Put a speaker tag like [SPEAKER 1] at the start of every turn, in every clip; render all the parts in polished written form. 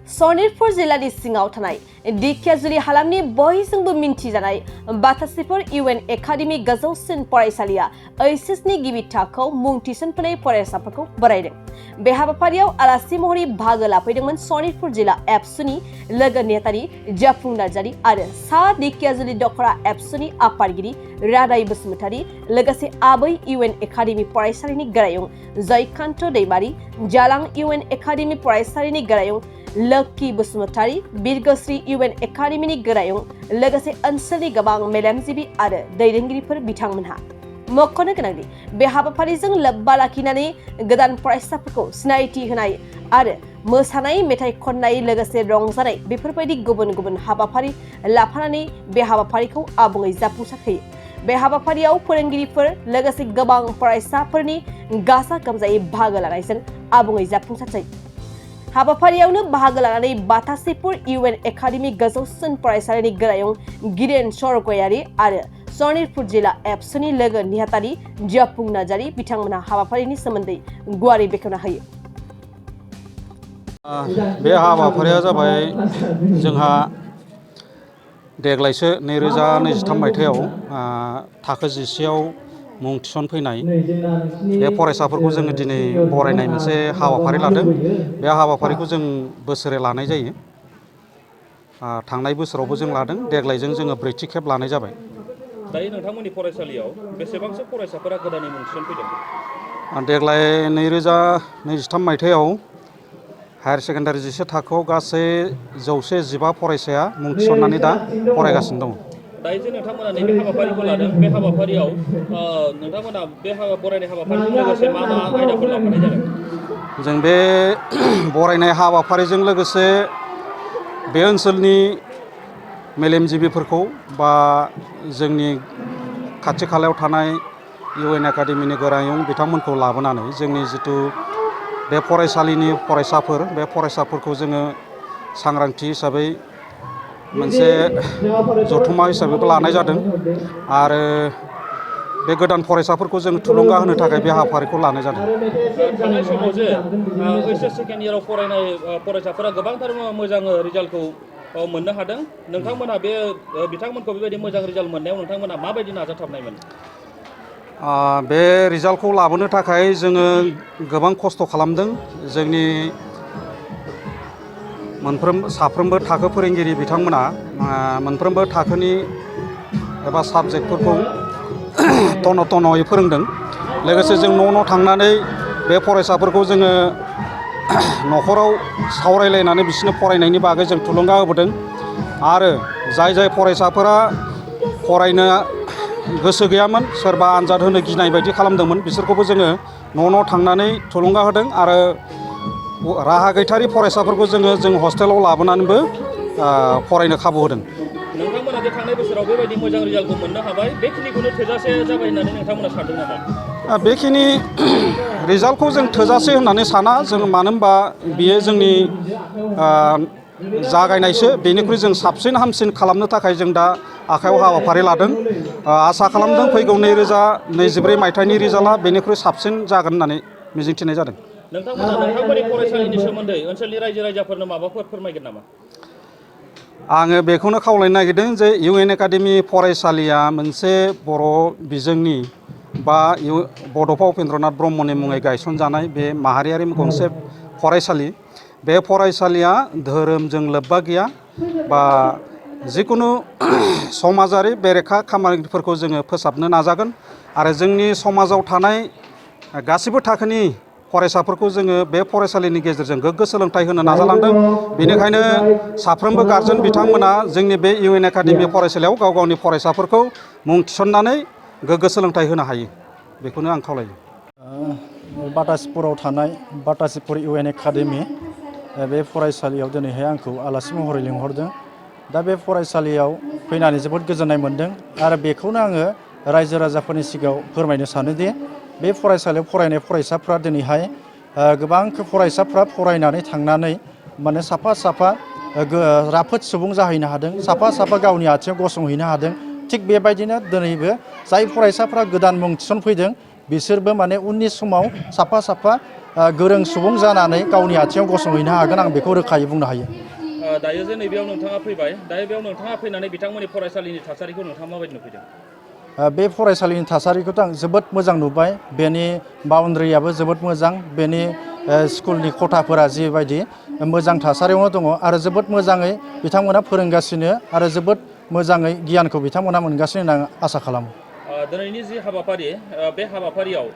[SPEAKER 1] सनितपुर जिल्लानि सिङाव थानाय दिखियाजुलि हालामनि बयजोंबो मिन्थिजानाय बाथासिफोर इउएन एकाडेमि गोजौसिन फरायसालिया ओइचएस नि गिबि थाखोआव मुं थिसनफैनाय फरायसाफोरखौ बरायदों। बे हाबाफारियाव आलासि महरै बाहागो लाफैदोंमोन सनितपुर जिल्ला एबसुनि लोगो नेहाथारि जाफुं नार्जारि आरो सा दिखियाजुलि दखरा एबसुनि आफादगिरि रादाय बसुमतारी, लोगोसे आबै इउएन एकाडेमि फरायसालिनि गोरायुं जयकान्त दैमारि, जालां इउएन एकाडेमि फरायसालिनि गोरायुं लक्की बसुमतारी, बिरगोस्रि इउएन एकाडेमिनि गोरायुं, लोगोसे ओनसोलनि गोबां मेलेमजिबि आरो दैदेनगिरिफोर बिथांमोनहा मख'नो गोनांदि बे हाबाफारिजों लोब्बा लाखिनानै गोदान फरायसाफोरखौ सिनायथि होनाय आरो मोसानाय, मेथाइ खननाय, लोगोसे रंजानाय बेफोरबायदि गुबुन गुबुन हाबाफारि लाफानानै बे हाबाफारिखौ आबुङै जाफुंसार होयो। बे हाबाफारियाव फोरोंगिरिफोर लोगोसे गोबां फरायसाफोरनि गाजा गोमजायै बाहागो लानायजों आबुङै जाफुंसार जायो। हाबाफारियावनो बाहागो लानानै बाथासिफोर इउएन एकाडेमि गोजौसिन फरायसालिनि गोरायुं गिरेन सरगयारि आरो सनितपुर जिल्ला एबसुनि लोगो नेहाथारि जाफुं नार्जारि बिथांमोनहा हाबाफारिनि सोमोन्दै गुवारै बेखेवना होयो।
[SPEAKER 2] बे हाबाफारिया जाबाय जोंहा देग्लायसो 2023 मायथाइयाव थाखो 10आव मुं थिसनफैनाय बे फरायसाफोरखौ जोङो दिनै बरायनाय मोनसे हाबाफारि लादों। बे हाबाफारिखौ जों बोसोरे लानाय जायो। थांनाय बोसोरावबो जों लादों, देग्लायजों जोङो ब्रैथि खेब लानाय जाबाय।
[SPEAKER 3] दायो नोंथांमोननि फरायसालियाव बेसेबांसो फरायसाफोरा गोदानै मुं थिसनफैदों?
[SPEAKER 2] देग्लाय 2023 मायथाइयाव हायार सेकेन्डारि 10 थाखोआव गासै 115 फरायसाया मुं थिसननानै दा फरायगासिनो दं।
[SPEAKER 3] दायो जे नोंथांमोना नैबे हाबाफारिखौ लादों, बे हाबाफारियाव नोंथांमोना बे बरायनाय हाबाफारिजों लोगोसे मा मा आयदाफोर लाफानाय जादों?
[SPEAKER 2] जों बे बरायनाय हाबाफारिजों लोगोसे बे ओनसोलनि मेलेमजिबिफोरखौ बा जोंनि खाथि खालायाव थानाय इउएन एकाडेमिनि गोरायुं बिथांमोनखौ लाबोनानै जोंनि जिथु बे फरायसालिनि फरायसाफोर, बे फरायसाफोरखौ जोङो सांग्रांथि हिसाबै मोनसे जथुम्मा हिसाबैबो लानाय जादों आरो बे गोदान फरायसाफोरखौ जों थुलुंगा होनो थाखाय बे हाबाफारिखौ लानाय जादों।
[SPEAKER 3] थांनाय समाव जे ओइचएस सेकेन्ड इयाराव फरायनाय फरायसाफोरा गोबांथार मोजां रिजाल्टखौ मोननो हादों। नोंथांमोना बिथांमोनखौ बेबायदि मोजां रिजाल्ट मोननायाव नोंथांमोना माबायदि नाजाथाबनायमोन?
[SPEAKER 2] बे रिजाल्टखौ लाबोनो थाखाय जोङो गोबां खस्थ' खालामदों। जोंनि साफ्रोमबो थाखो फोरोंगिरि बिथांमोना मोनफ्रोमबो थाखोनि एबा साबजेक्टफोरखौ तन'-तन'यै फोरोंदों। लोगोसे जों न' थांनानै बे फरायसाफोरखौ जोङो न'खराव सावरायलायनानै बिसोरनो फरायनायनि बागै जों थुलुंगा होबोदों आरो जाय फरायसाफोरा फरायनो गोसो गैयामोन, सोरबा आनजाद होनो गिनाय बायदि खालामदोंमोन, बिसोरखौबो जोङो न' थांनानै थुलुंगा होदों आरो राहा गैथारि फरायसाफोरखौ जों हस्टेलाव लाबोनानैबो फरायनो खाबु होदों।
[SPEAKER 3] नोंथांमोना जे थांनाय बोसोराव बेबायदि मोजां रिजाल्टखौ मोननो हाबाय, बेखिनिखौनो थोजासे जाबाय होननानै नोंथांमोना सानदों नामा?
[SPEAKER 2] बेखिनि रिजाल्टखौ जों थोजासे होननानै साना जों, मानो होनबा बियो जोंनि जागायनायसो। बेनिख्रुइ जों साबसिन हामसिन खालामनो थाखाय जों दा आखायाव हाबाफारि लादों। आसा खालामदों फैगौ 2024 मायथाइनि रिजाल्टआ बेनिख्रुइ साबसिन जागोन होननानै मिजिंथिनाय जादों।
[SPEAKER 3] नोंथांमोना नोंथांमोननि फरायसालिनि सोमोन्दै ओनसोलनि रायजो राजाफोरनो माबाफोर फोरमायगोन नामा?
[SPEAKER 2] आङो बेखौनो खावलायनो नागिरदों जे इउएन एकाडेमि फरायसालिया मोनसे बर' बिजोंनि बा बड'फा उपेन्द्रनाथ ब्रह्मनि मुङै गायसनजानाय बे माहारियारि गंसे फरायसालि। बे फरायसालिया धोरोमजों लोब्बा गैया बा जिखुनु समाजारि बेरेखा खामानिफोरखौ जोङो फोसाबनो नाजागोन आरो जोंनि समाजाव थानाय गासिबो थाखोनि फरायसाफोरखौ जोङो बे फरायसालिनि गेजेरजों गोग्गो सोलोंथाइ होनो नाजालांदों। बेनिखायनो साफ्रोमबो गारजेन बिथांमोना जोंनि बे इउएन एकाडेमि फरायसालियाव गाव गावनि फरायसाफोरखौ मुं थिसननानै गोग्गो सोलोंथाइ होनो हायो, बेखौनो आं खावलायो।
[SPEAKER 4] बाथासिपुराव थानाय बाथासिपुर इउएन एकाडेमि बे फरायसालियाव दिनैहाय आंखौ आलासि महरै लिंहरदों। दा बे फरायसालियाव फैनानै जोबोद गोजोननाय मोन्दों आरो बेखौनो आङो रायजो राजाफोरनि सिगाङाव फोरमायनो सानोदि बे फरायसालियाव फरायनाय फरायसाफ्रा दिनैहाय गोबां फरायसाफ्रा फरायनानै थांनानै माने साफा राफोद सुबुं जाहैनो हादों, साफा गावनि आथिङाव गसंहैनो हादों। थिग बेबायदिनो दिनैबो जाय फरायसाफ्रा गोदान मुं थिसनफैदों बिसोरबो माने उननि समाव साफा गोरों सुबुं जानानै गावनि आथिङाव गसंहैनो हागोन आं बेखौ रोखायै बुंनो हायो।
[SPEAKER 3] दायो जे नैबेयाव नोंथाङा फैबाय दायो बेयाव नोंथाङा फैनानै बिथांमोननि फरायसालिनि थासारिखौ नोंथाङा माबायदि नुफैदों?
[SPEAKER 4] बे फरायसालिनि थासारिखौथ' आं जोबोद मोजां नुबाय। बेनि बाउन्ड्रियाबो जोबोद मोजां, बेनि स्कुलनि खथाफोरा जिबायदि मोजां थासारियावनो दङ आरो जोबोद मोजाङै बिथांमोना फोरोंगासिनो आरो जोबोद मोजाङै गियानखौ बिथांमोना मोनगासिनो होनना आं आसा खालामो।
[SPEAKER 3] दिनैनि जि हाबाफारि बे हाबाफारियाव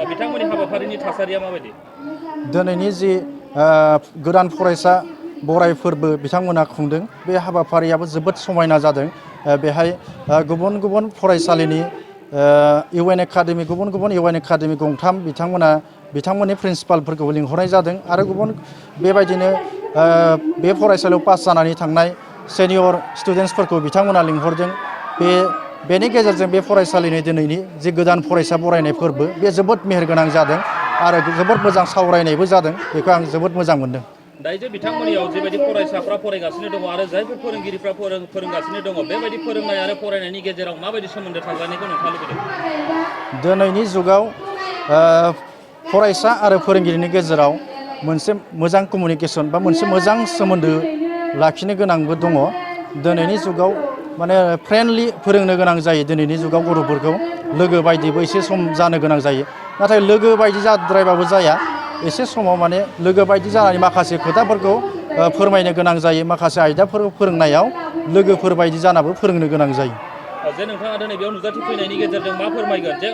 [SPEAKER 3] बिथांमोननि हाबाफारिनि थासारिया माबायदि?
[SPEAKER 4] दिनैनि जि गोदान फरायसा बराय फोरबो बिथांमोना खुंदों बे हाबाफारियाबो जोबोद समायना जादों। बेहाय गुबुन गुबुन फरायसालिनि UN एकाडेमि गुबुन गुबुन UN एकाडेमि गंथाम बिथांमोननि प्रिन्सिपालफोरखौ लिंहरनाय जादों आरो गुबुन बेबायदिनो बे फरायसालियाव पास जानानै थांनाय सेनियर स्टुडेन्टसफोरखौ बिथांमोना लिंहरदों। बेनि गेजेरजों बे फरायसालिनि दिनैनि जि गोदान फरायसा बरायनाय फोरबो बे जोबोद मेहेरगोनां जादों आरो जोबोद मोजां सावरायनायबो जादों। बेखौ आं जोबोद मोजां मोनदों।
[SPEAKER 3] दायो जे बिथांमोननियाव जेबायदि फरायसाफ्रा फरायगासिनो दङ आरो जायफोर फोरोंगिरिफ्रा फोरोंगासिनो दङ बेबायदि फोरोंनाय आरो फरायनायनि गेजेराव माबायदि सोमोन्दो थालायनायखौ नोंथाङा लुबैदों?
[SPEAKER 4] दिनैनि जुगाव फरायसा आरो फोरोंगिरिनि गेजेराव मोनसे मोजां कमिउनिकेसन बा मोनसे मोजां सोमोन्दो लाखिनो गोनांबो दङ। दिनैनि जुगाव माने फ्रेन्डलि फोरोंनो गोनां जायो। दिनैनि जुगाव गथ'फोरखौ लोगो बायदिबो एसे सम जानो गोनां जायो। नाथाय लोगो बायदि जाद्रायबाबो जाया, एसे समाव माने लोगो बायदि जानानै माखासे खोथाफोरखौ फोरमायनो गोनां जायो। माखासे आयदाफोरखौ फोरोंनायाव लोगोफोर बायदि जानाबो फोरोंनो गोनां जायो।
[SPEAKER 3] जे नोंथाङा दिनै बेयाव नुजाथिफैनायनि गेजेरजों मा फोरमायगोन जे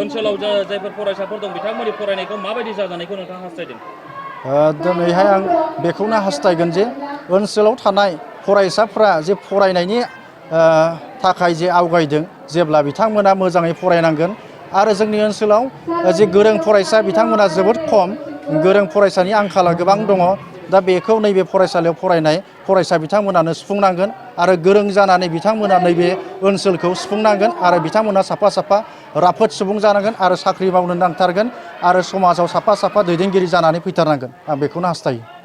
[SPEAKER 3] ओनसोलाव जायफोर फरायसाफोर दं बिथांमोननि फरायनायखौ माबायदि जाजानायखौ नोंथाङा हास्थायदों?
[SPEAKER 4] दिनैहाय आं बेखौनो हास्थायगोन जे ओनसोलाव थानाय फरायसाफ्रा जे फरायनायनि थाखाय जे आवगायदों, जेब्ला बिथांमोना मोजाङै फरायनांगोन आरो जोंनि ओनसोलाव जे गोरों फरायसा बिथांमोना जोबोद खम, गोरों फरायसानि आंखाला गोबां दङ। दा बेखौ नैबे फरायसालियाव फरायनाय फरायसा बिथांमोनानो सुफुंनांगोन आरो गोरों जानानै बिथांमोना नैबे ओनसोलखौ सुफुंनांगोन आरो बिथांमोना साफा साफा राफोद सुबुं जानांगोन आरो साख्रि मावनो नांथारगोन आरो समाजाव साफा साफा दैदेनगिरि जानानै फैथारनांगोन। आं बेखौनो हास्थायो।